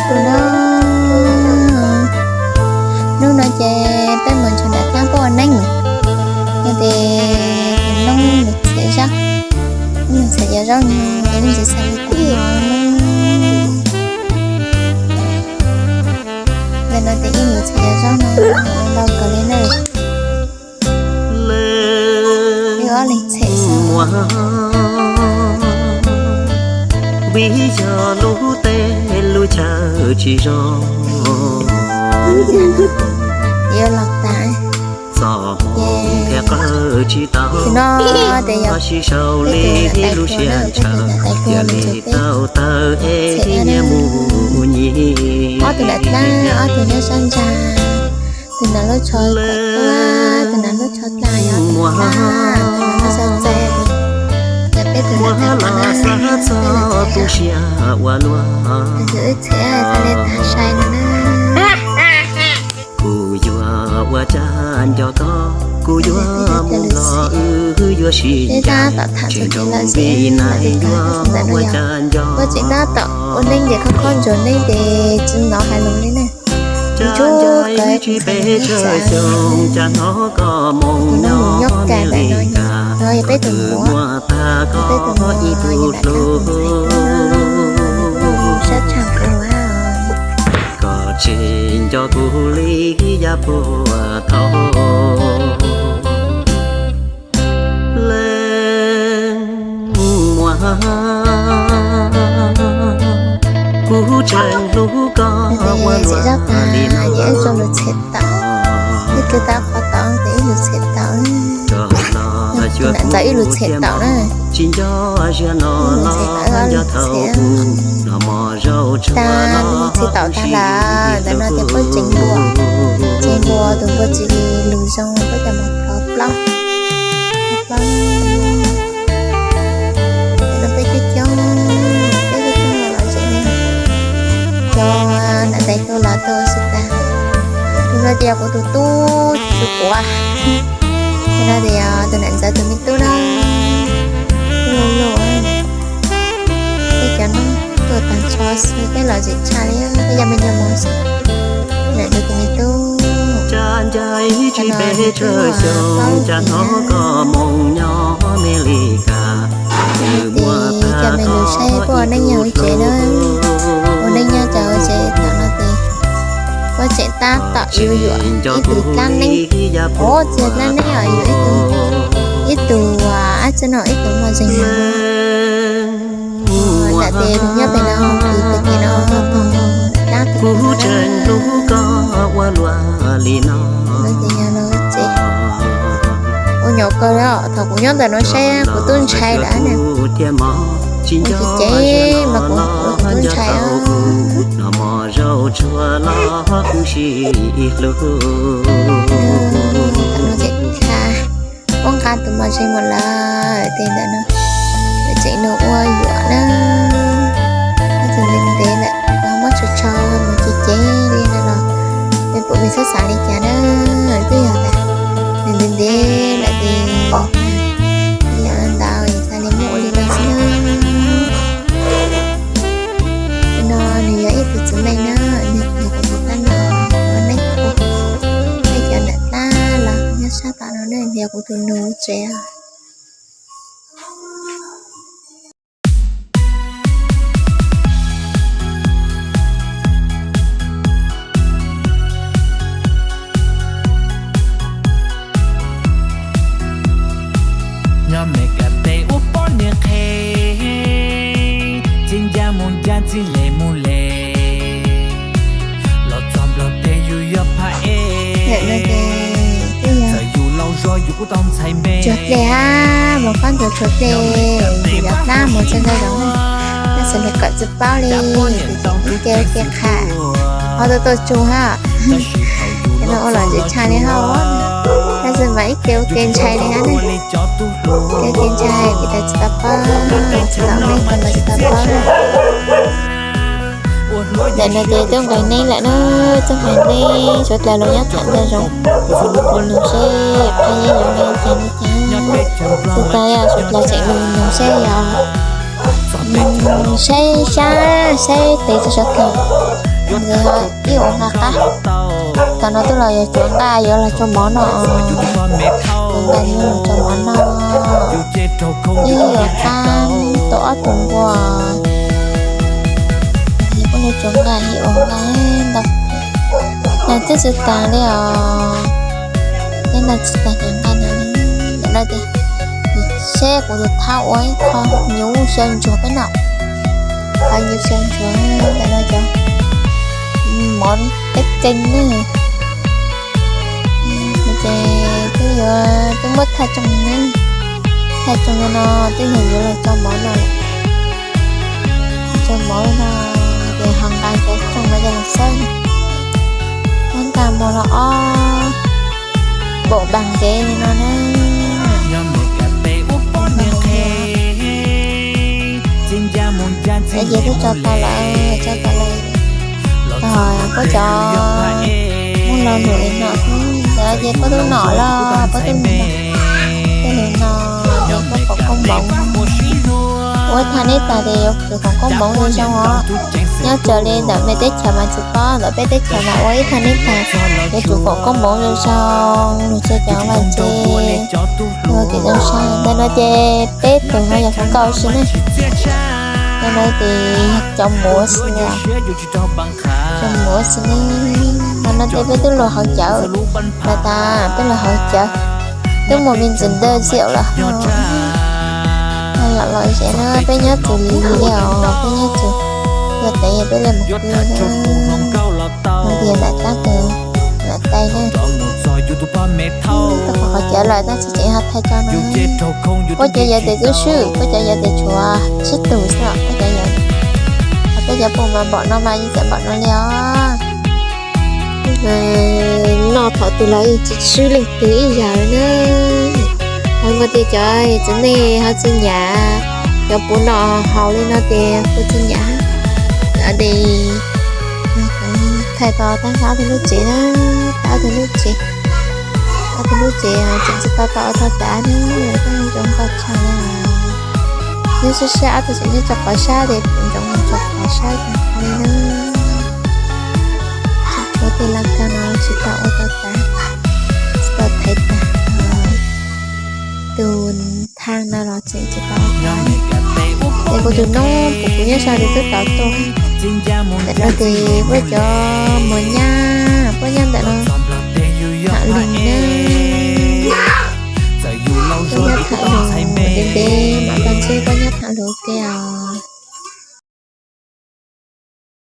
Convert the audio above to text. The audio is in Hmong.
Tus no, hnub no ces peb mus ntshaw nram dlaab peb ua neeb no ces tus no mus txhim zaub, mus txhim cov zaub no, ntxiv xav li kuv no. Ntawm no ces ib mus txhim cov zaub no, ntau kawg li na. Ib ob leeg txhim xwb. Vim yog lub teb lub chaw tsis zoo, yuav los tas. Txom hmoov thiab qawm tsis tau, tab sis saum li lub sij hawm ntshaw, cia li tau tawm es nyias mus nyias. Ob tug nram dlaab, ob tug nyob sab ntsag, tus nram lub tsho tawm tuaj, tus nram lub tsho dlaag yog tus dlaab, tus nram lub tsho txaij, yog peb tus nram dlaab. Muab lam xav txog tu siab ua luaj, tus wb txhim txhaj li tag sai no na. Kuv yuav ua cas nco koj, kuv yuav mus los wb yuav sib ncaim, tseem nroo vim nais yuav ua cas nco. Koj tseem tab tom ua neeb ces kho kho ntsuag neeb ces tsis hnov hais lus li ne. Cas ncaj ib tsis peb tsawg xyoo, cas hnov koj moo nyob Amelikas, koj tseem muab tag koj ib tug hlub. Koj tsis nco kuv li yam puag thaum leej muam, kuv tseem hlub koj ua luaj li no. Ib tug tab qhov tod ces ib lus txhim tau, ntawm ib lus txhim tau na. Tsis nco ziag no los nco thaum ub, noj mov zaub tsuag los kuj sib hlub. Ntawm no ces puab tseem npua, tseem npua tus npua tsis lus zoo, puab cov mov plhov plaub, plhov plaub. Ntawm no peb coob coob, peb coob coob los los zem li, cov nram tais tuaj los tuaj ua si tas. Tus no ces yog kuv tus tub tsis quav. Tus no ces yog tus nam ntxawm tus me tub na, tub luj luj. Peb cov no tuaj tag nrho xwb, peb los zem tshaj li, peb yog me nyuam mos xwb. Nam ntxawm tus me tub, cas ncaj ib tsis peb tsawg xyoo, cas hnov koj moo nyob Amelikas, tsis muab tag koj ib tug hlub. Ua neej nyob ces ua tsev na, ua neej nyob ces ua tsev thaum no ces puab tseem tab tom yuav yuam ib tug dlaab neeb, ua tsev dlaab neeb os, yuav ib tug, ib tug dab tsi no, ib tug mos zeeg no. Nram tes nyob pem no, pem tes no, dab tug kuv tseem hlub koj ua luaj li no. Ua nyuam kawg li, thaum kuv nyob ntawm no saib kuv tub ntshai lawm na. Kuv tsis ceev mas kuv tub ntshai. Noj mov zaub tsuag los kuj sib hlub. Thaum no ces kuv tsa, puab nqa tus mos zeeg mus lawm ces ntawm no tseem nug ua yuam na. Tab sis ntev ntev lawm, muab tsho tsho mus ces ceev li no los, peb puas peb xav xav li cas na. Twb yog tas ntev ntev lawm ces yog ntau es xav li muab ua li no xwb na. No nws yog ib tug txiv neej na, nws yog kuv tus tab no, ua neeb qhua, peb cov nram dlaab los nyob sab tom no na, nws yog kuv tus nus tsev. Nyob Meskas teb ua poj niam qhev, txij ncaj mus ncaj txij le mus le, los txog Nplog teb yus yuav phaj ej. Txawm yus laus zog yus kuj tau ntxhais npe. Tsuag dlej hab, mus qab ntsuag tsuag dlej, yus yuav dlaab mus txog ntawd zoov na, tab sis nws kawm tsis paub li, ib ce ua ke qha, ho tuaj tuaj tsuag hab. Cov no ua los ntxim tshaj li hab, tab sis mas ib ce ua ke ntshai li hab na. Ib ce ua ke ntshai vim tas tsis tau paub, tsis tau ua neeb los tsis tau paub na. Ntawm no ces twb nqis neeb lawm na, twb nqis neeb, suav dlawg los nyob tham ntawd zoov, kuv nug seb qhov nyob zoo li cas li cas. Tsis tau, yog suav dlawg tseem lug nug seb yog saib sab saib tes rau suav dlawg. Ib ua nqa qab, tam no twb los yuav tsuav nqa yuav los tso mov noj. Tsuav nqa yuav los tso mov noj. Ib ua qab tau ob tug npua. Kuv tsuav nqa ib ua nqa ntau. Nag twb tsis tas li os. Neb nag tsis tas nqa nqa no. Ntawm no ces seb kuv tus thab ua ib qho nyuv xyaw ntsuag peb noj. Qhov nyuv xyaw ntsuag ntawm no cov mov teb keev ne. Ces twb yuav twb muab thaj tsoo ne, thaj tsoo no twb yog yuav los tso mov no. Tso mov no ces ho nqa cov tsoo no coj los xawb. Muab nqa mus los ob npaum npas nkev li no na. Ces twb tso tau lawm, tso tau lawm. Puab cov muab lo lus li no, ces puab tub nom los puab tub nom, tej lus no ces puab foom koob moov. Ua ib thaj neb tag ces yuav tsum foom koob moov zoo zoo os. Nyob raws li ntawm me teb chaws mas tsis paub, ntawm peb teb chaws mas ua ib thaj neb tag yuav tsum foom koob moov zoo zoo, lug tsa cov vaj tse, ua kev zoo sai. Ntawm no ces peb tug no yog hluas nkauj xwb ne. Ntawm no ces yog cov muam xwb, cov muam xwb ne. Ntawm no ces peb twb lug haus cawv lawm tas, peb lug haus cawv, twb mus me ntsis ntawd xiaum lawm. Los los zem na, peb nyob txug li os, peb nyob txug, yog teev peb le mus pw na. Tias nram tab tug nram tais na. Tau qhov qhov cawv lawm tab sis tseem ho thaij tso no. Puab cov yawg tes twb swb, puab cov yawg tes tshuav tsib tug xwb, puab cov yawg. Ho peb cov pum mas npaum no mas yeej txawm npaum no li os. Noj thaum twg los tsis swb leej twg ib yam li na. Ho muaj tej cov txiv neej ho tsis nyam cov puv no haus li no ces kuj tsis nyam. Tes thaij tau tab ob tug lub tsev na, tab ob tug lub tsev, ob tug lub tsev tseem tsis tau tau ua tau tas na, tab zoo nkauj tshaj na. Nyob sab sab ob tug tseem nyob rau qhov sab tes puv ntsoov rau qhov sab li na. Tshuav tej laj kab no tsis tau ua tau tas, tsis tau thaiv tas. Tus thaaj no los tseem tsis tau ua tas. Ces kuv tus noob puv puv nyob sab tes twb tau tuaj. Ntawm no tes puab cov muam nyab, puab nyob ntawm no tham lus na. Puab nyob tham lus ntev ntev, mam tau ntsib puab nyob tham lus tiag os.